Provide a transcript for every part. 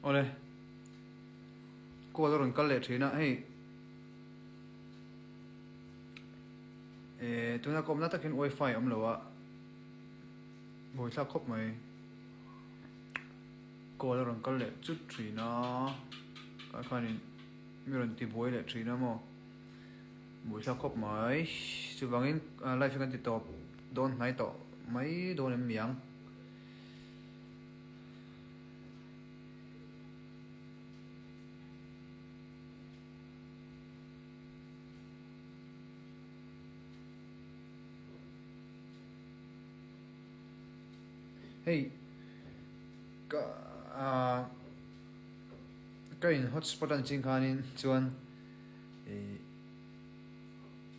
Awle, call a rawn kal leh thin a, hei eh tuna ka awmna takin wifi a awm lo a, buaithlak khawp mai. Call a rawn kal leh chut thin a, tah khanin mi rawn ti buai leh thin a maw, buaithlak khawp mai. Chuvangin live hi kan ti tawp dawn hnai tawh mai dawn em ni ang. Hei ka ah ka in hotspot an ching khanin chuan ih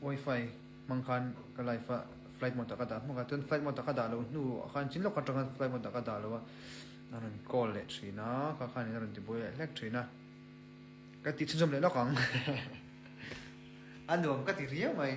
wifi hmang khan ka live a flight mode ah ka dah hmak a chuan flight mode ah ka dah loh hnu ah khan chin lawk atang khan flight mode ah ka dah lo a a rawn call leh thin a kha khanin a rawn ti buai leh hlek thin a ka ti chhunzawm leh lawk ang a nuam ka ti riau mai.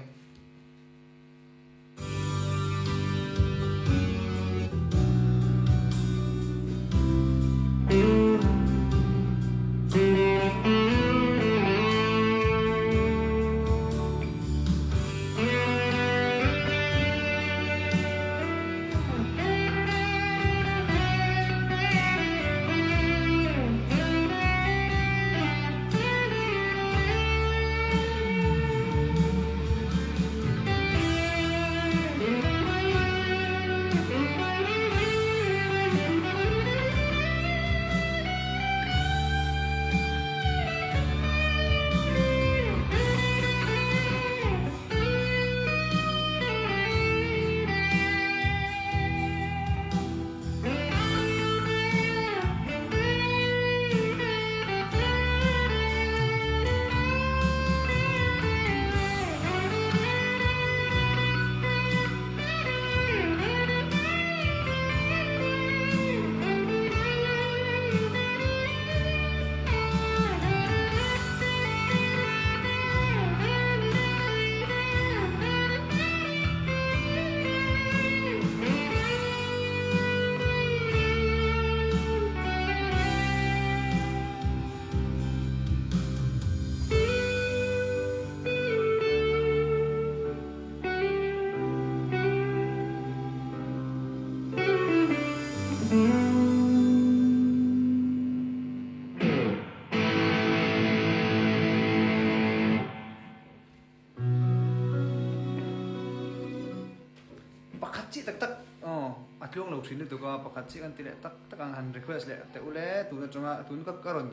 Pakhat chiah tak tak aw a tluang lo thin lutuk a pakhat chiah kan ti leh tak tak ang han request leh teh ule tun atanga tun ka ka rawn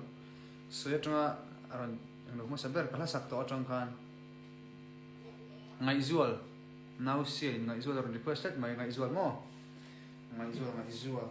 sawi atanga a rawn englo hmasa ber ka hla sak tawh atang khan. Ngaihzual, Nausia in Ngaihzual a rawn request tlat mai, Ngaihzual maw? Ngaihzual, Ngaihzual.